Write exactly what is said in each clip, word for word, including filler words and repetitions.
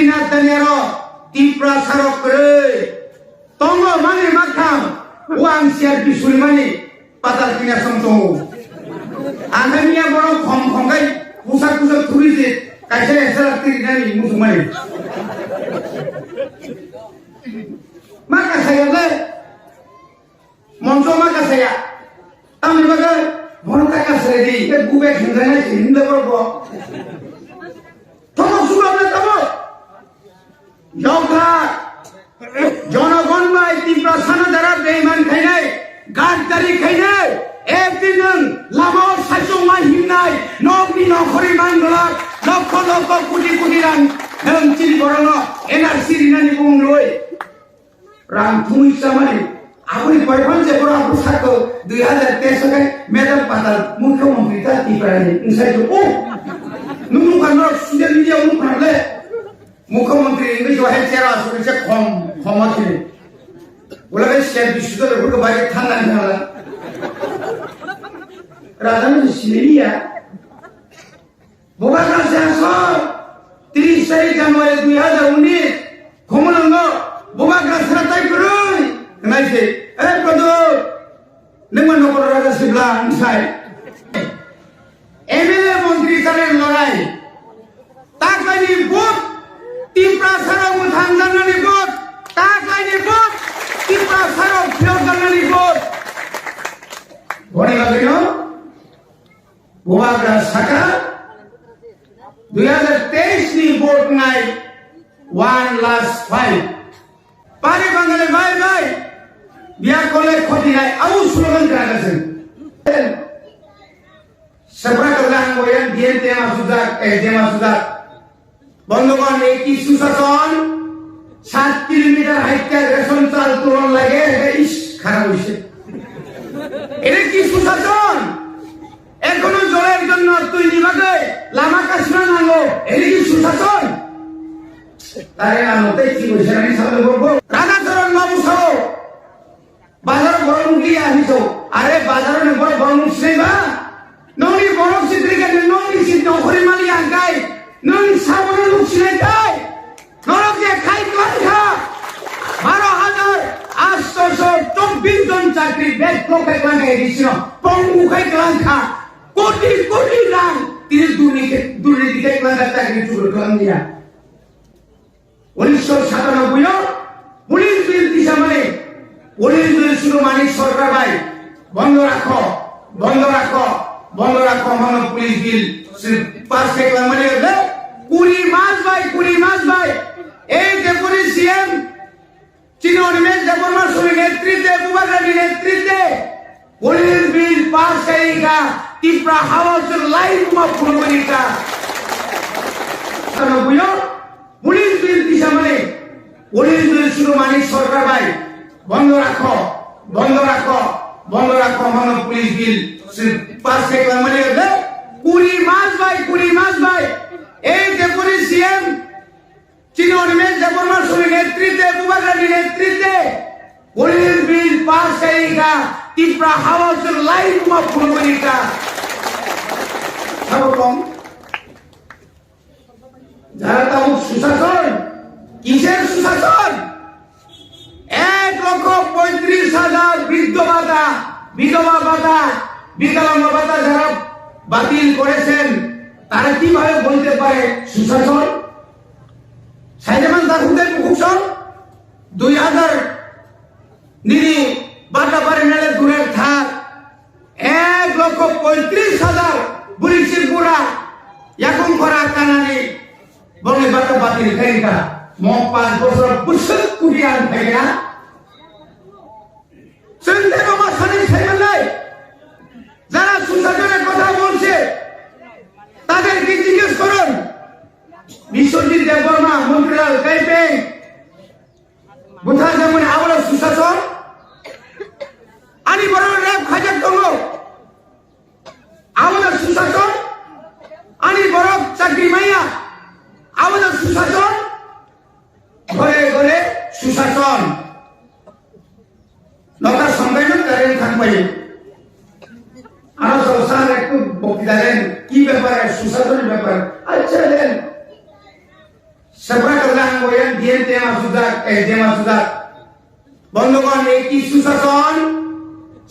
Tani aro Tiprasa rok kwrwi tongo mani makham, o ang C R P suri mani patal kina song tongo. Ang khe miya borok khom khom khai pusak pusak thuri se kaisa S R T rinani muchung mani. Ma kasaya le, moncho ma kasaya. Tamni bagwi bono ta kasaya di, ke gube khinjanai se himle borok bo. Thomo sura na tamo. Yokha. Jonogon bai Tiprasano dara beiman khainai, gadgari khainai, ekdin nwng lamao saichung ma himnai, nokni nokhorwi manglak, lokho lokho koti koti rang nwng chini borokno N R C rinani bumung rwi. Rang thumwi chamani, aboni poiphang je borok aboni sakho dui hazar teis o khe Madam Patal Mukhyamantri ta Tiprani wngsaijak o. Nwng nukha norok social media o nukha le. Mukhyamantri wngwi se hai chair o asugwi se khom, khom o thini. Ula khe siyar bisuto le phuru bai thang nang thang la. Raja ni sini ya. Bubagra se asol, tris tarik January dui hazar unis, Khumulwngo Bubagra sera tai kwrwi. Nai se, eh, Prodo, Nwng ma nokoro raja sibla wngsai. M L A montri chani lorai. Taklaini vote Tiprasarok mwthang janani vote. Taklaini vote Tiprasarok phiyok janani vote. Boni bagwino Bubagra saka dui hazar teis ni vote ngai one last fight. Pari Bangali bhai bhai, biya kole khoti nai, au slogan kana kasin. Sabra kala ang boyan D M T M asujak, S D M asujak. Bondhogon eki susason, sat kilometer haikya ration chal turon lage, ega ish, kharap hoise. Ere ki susason? Ekhono joler jonno tuini bagwi lama kasima nango, ere ki susason? Tare ano tei chibwi serani salo borok. Radhacharan babu sao, bazar borok nukliya hinwi sao. Are bazar ni borok borok nuk sinai ba? Nokni borok si trika ni nokni si nokhori mali angkai. Nwng sabono nuk sinai tai? Norok je khai kwlangkha. Baro hazar atsho chobbish jon chakri bag block khai kwlangkha A D C no. Pongu khai kwlangkha. Koti koti rang. Tini durniti, durniti khai kwlangkha chakri chukur kwlangya. Unisho satanoboi o police bill tisamani, police bill suru mani sorkar bai, bondo rakho, bondo rakho, bondo rakho, mano police bill sir pass khai kwlangmani le, kuri mas bai, kuri mas bai, ei deputy C M, chini Animesh Debbarma suri netrite, Bubagrani netrite, Police bill pass khai kha, Tipra hao se lai kuma phunugwi kha. Ano buyo, police bill tisamani, police bill suru mani sorkar bai, bondo rakho, bondo rakho, bondo rakho, mano police bill se pass khai kha mani le, kuri mas bai, kuri mas bai, ei deputy C M, chini Animesh Debbarma suri netrite, Bubagrani netrite, police bill pass khai kha, Tipra hao se lai kuma phunugwi kha. Sabo kong. Jara tabuk susason, kiser susason? Ek lokho poitris hajar briddo bhata, bidhoba bhata, bikalango bhata jara batil korechen, tara kibhabe bolte pare susason? Saijaman Dakhundai Bukhuk Song, dui hajar nini bata pari nale durer thar, ek lokho poitris hajar buri sir bura yakung khora kanani bongni bata batil khaika, mo panch bosor bwswk kubi ang khaina. Chwng tei mama sani saimanlai, jara susasone kotha bolse, taderke jiggesh korun. Biswajit Debbarma, Montiral Kaipeng, bwtharjakmani abono susason? Ani borok rep khaijak tongo, abono susason? Ani borok chakri maya, abono susason? Ghore ghore susason. Nokha songbaino direct thangbai. Ano sir ektu bokti dalen, ki bepare, susasonni bepare. Accha den. Sabra kalang boyan diyan tema sudak, eh, tema sudak. বন্ধুগণ, এই কি সুশাসন?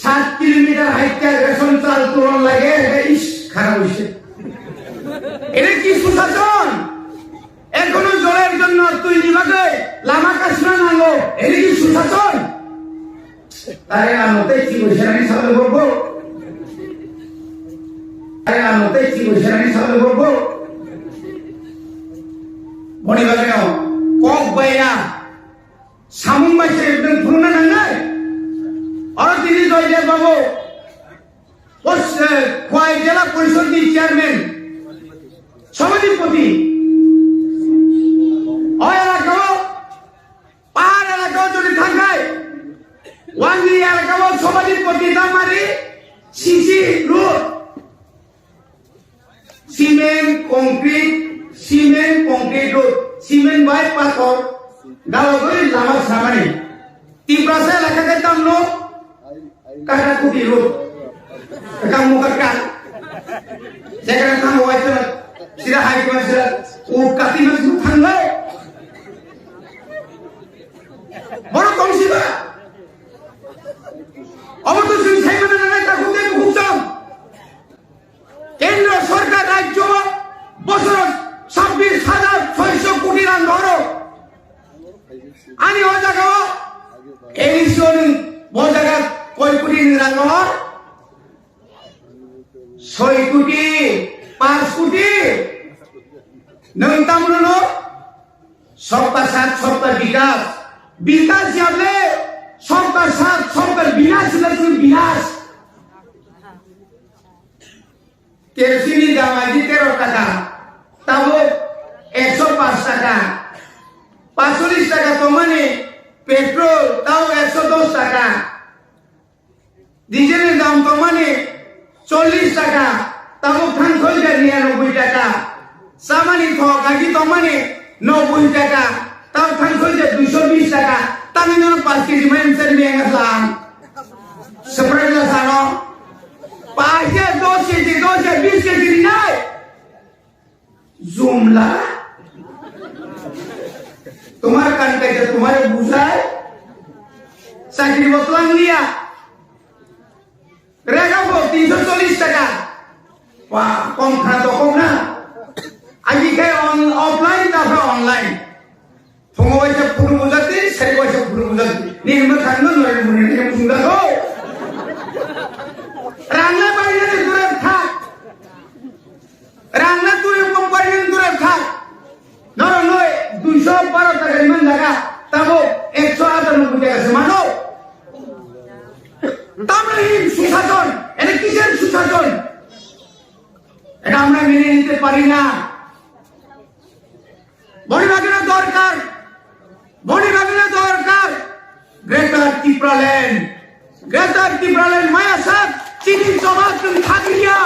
সাত কিলোমিটার হাইটে রেশন চাল তুলন লাগে, এটা ইস, খারাপ হইছে। এটা কি সুশাসন? এখনো জলের জন্য তুই নিবাগে লামা কাশিমা নাঙ্গো, এটা কি সুশাসন? আরে, আমি তো কি বলছি, আমি সামনে বলবো। আরে, আমি তো কি বলছি, আমি সামনে বলবো। বনি বাগানো, কক বাইরা, Samung bai se ekdom phunukna nangnai. Oro tini Joydev Babu, o, eh, Khowai Jela Porishod ni chairman, Sabhapati. O elakao, pahar elakao jodi thangkhai, Wangri elakao Sabhapati Damari, C C road. Cement, concrete, cement, concrete road, cement bai pathor, dalogori lama samani. Tiprasa elaka ke tamno, kata kuti road. Kamu kaka. Jaga kamu wajib, sira hai kau sira, u kati mas thanglo. Boro tong siba. Obo to sing sai mana na ta kuti hukum. কেন্দ্র সরকার রাজ্য বছর ছাব্বিশ হাজার ছয়শো কোটি রাং ধরো। Ani o jaga o, এই শোন, o jaga কয় কোটি রাং ধর? ছয় কোটি, পাঁচ কোটি। Nang tamno no? সবকা সাথ, সবকা বিকাশ। বিকাশ যাবে, সবকা সাথ, সবকা বিনাশ, বিনাশ। Kerosene ni dam aji tero taka, tabuk ekso pash taka, pacholish taka tongmani petrol, tabuk ekso dos taka, diesel ni dam tongmani chollish taka, tabuk thang thoi ja niyanoboi taka, chamani thok aji tongmani noboi taka, tabuk thang thoi ja duiso bish taka, tangwi nono pash kg mai msa ni enga lang. Separate la sano. Paise dos kg, dos kg, bis kg rinai. Jumla. Tomar kan kaisa tomare bujai. Chakri bo twlang liya. Rega bo tinso chollish taka. Wa, kom khna to kom na. Agi khe on, offline ta pha online. Phungo waisa phuru bujati, sari waisa phuru bujati. Ni himba thangno nore mure ni himba sunda ko. Rangna baina ni dure thak. Rangna turi company ni dure thak. Noro noi duiso baro taka ni man jaga. Tabo ekso atanoboi taka se mano. Tamle him susason, ene kijen susason. Eta amra mene nite pari na. Boni bagwi no dorkar, boni bagwi no dorkar Greater Tipraland. Greater Tipraland maya sak chini jobab chwng thagriya,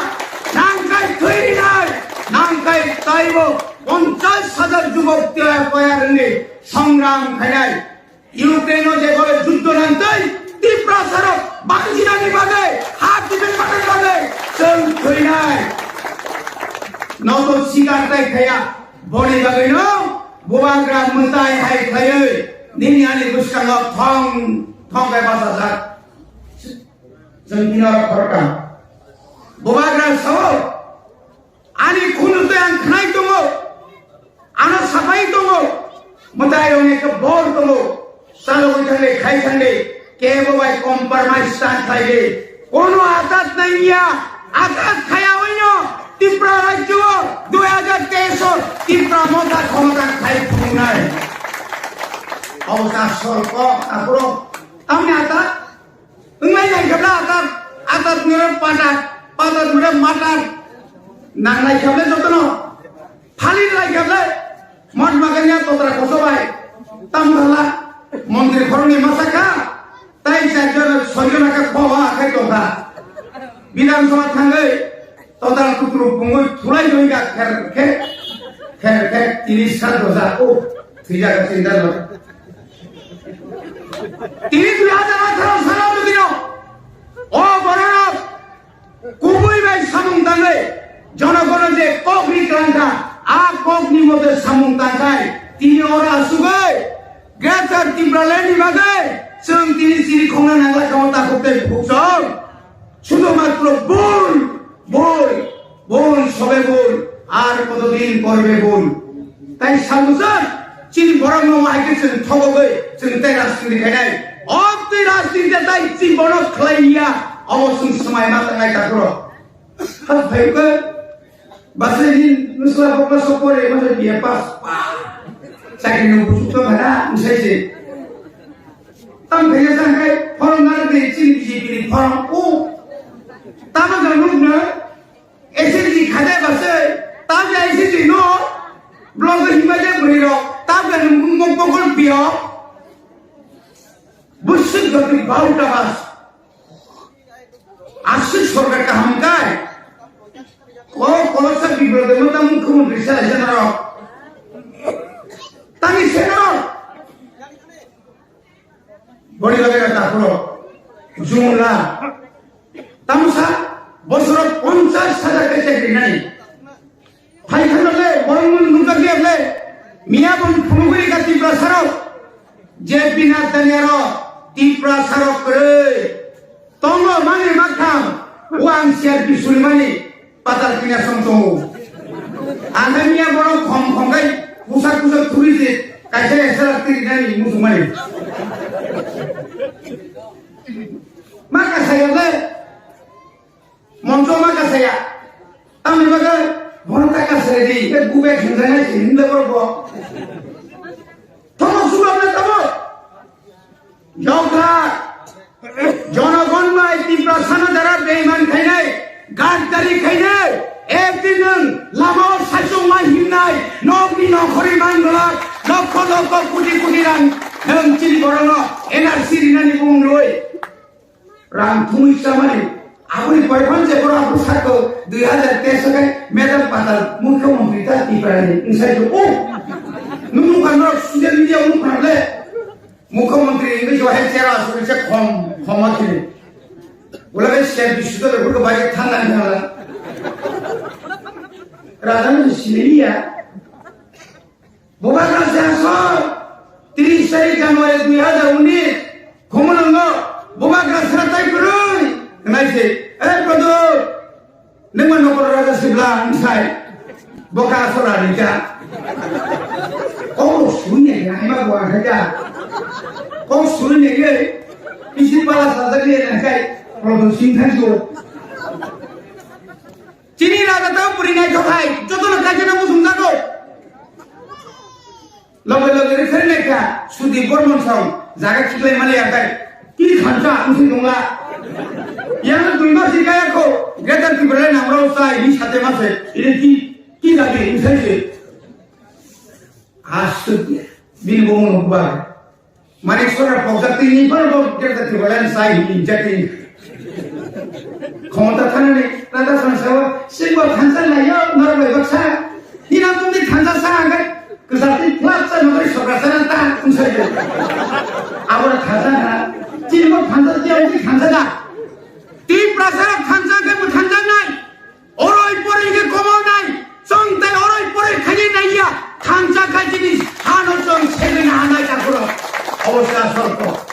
nangkai thwi rinai, nangkai taibo ponchash hajar jubok tiyar koyar wngwi songram khainai. Ukraine-o je bole juddho nangtwi, Tiprasarok bangsinani bagwi, ha tibini bagwi bagwi chwng thwinai. Nogo sikar tai khaya, boni bagwino bubagra mwtai hai khaiwi nini ani bwskango thong thong khe bachajak. Chwng tini oro khoroktham. Bubagra sao, ani khunju tei ang khnai tongo. Ano sapai tongo, mwtai rok ni khe bor tongo, chalogwi thangdi, khai thangdi, kebo bai compromise ta khlaidi. Kono atat nangya, atat khaya oino Tipra rajyo dui hajar teis o Tipra motha khomota khai phungnai. Obo ta sorko, aphuru tamni atat? Wnglai lai khe bla atat, atat nore patat, patat nore matat. Nang lai khe bla jotono. Phali lai khe bla. Mat maganya totra koso bai. Tam bhala. Montri khoroknwi masa kha. Tai char jon, soi jon khe khoba khai tong kha. Bidhan Sabha thangwi. Total kuturu pungwi thulai joi ga kher khe, kher khe tiris sat dosa. O, thwijak sinta no. Tini dui hajar atharo salo jodi no, o borok kubui bai samung tangwi, jonogono je kok ri tangkha, a kok ni mote samung tangkhai, Tini oro asugwi Greater Tipraland ni bagwi chwng tini chini khongna nangla kamo takhuk tei bukhuk chwng. Sudhu matro bul, bul, bul, sobe bul, ar kotodin korbe bul. Tai salmujak chini borok no hai khe chwng thogogwi chwng tai rajniti khainai. Ob twi rajniti tai chini bono khlai ya, obo chwng swmai ma tangnai takhuro. Hak phai khe Basai ni nusla bokla sokore ma B A pass pa. Chakri no busuk to khana, usai se. Tam phai jang kai, form na de chin B J P ni form o. Tamo jang nuk na, S S G khade basai, tam ja S S G no, blog hima de bri ro, tam ja nuk mok mok pio. Busuk gati bau ta bas. Aswk sorkar kaham kai. O koloksa biprodo no ta mukhyamantri sa asa norok. Tani se norok. Bori bagwi ta khoro. Jumla. Tamsa bosoro ponchash hajar ke chakri nai. Phai khana le, borok nung nungkha khe le, miya bong phunuguri ka Tiprasa rok, J P Nadda ni aro Tiprasa rok kwrwi. Tongo mani makham, o ang C R P surimani patal kina song tongo. Ang khe miya borok khom khom khai kusak kusak thuri je kaisa S R T rinani muchungmani. Ma kasaya le, Moncho ma kasaya. Tamni bagwi bono ta kasaya di. Ke gube khunjana si hinda borok bo. Thomo subab na tamo. Yokha. Jonogon bai Tiprasa no dara beiman khainai, gaddari khainai. Ekdin nwng lama o saichung ma himnai, nokni nokhorwi man glak, lokho lokho koti koti rang nwng chini borok no N R C rinani bumung rwi. Rang thumwi chamani. Aboni boyfriend je borok abo sakho dui hazar teis o khai madam patal mukhyamantri ta Tiprani wngsaikho. O! Nung nukha norok social media o nukha le. Mukhyamantri wngwi se hai chair o asugwi se khom, khoma khini. Ula bai se bisuto le burka bai thang nang thang la. Raja ni siniya. Bubagra se asol, tris tarik January dui hazar unis, Khumulwngo Bubagra sra tai kwrwi, nai se, "Eh, Pradyot, nwng ma nokoro raja sibla," wng sai, bo ka asol rani ka. Kok suni nai ma bo ang ka. Kok suni nai, isi pala sa jagi nai kai, Pradyot sing thank you. Chini raja tang puri naithok hai, jotono kaisa no muchung jago. Loge loge refer naikha, Sudip Bormon song, jaga khiklai mali akai. Ki khansa, usi dongla. Yang dui mas ikaya ko, Greater Tipraland amrao sai, ni sate mase, ini ki, ki jati, usai se. Asuk ya, bini bomo no kubar. Manik Sora pokjak tini, paro bo Greater Tipraland sai hinjak tini. Khomota thanani, Raja Sona sawa, singbo thansa layo, norok bai baksa. Hina tungni thansa sa angkai, kesati plak sa nogori sokra sana ta, unsai jo. Abora thansa na, chini bo thansa, tiya usi thansa da. Tiprasa thansa ke bo thansa nai. Oroi poroi khe komo nai, chwng tei oroi poroi khaini naiya, thansa khai chini hano chwng segwina hanai takhuro. Obo se asol kok.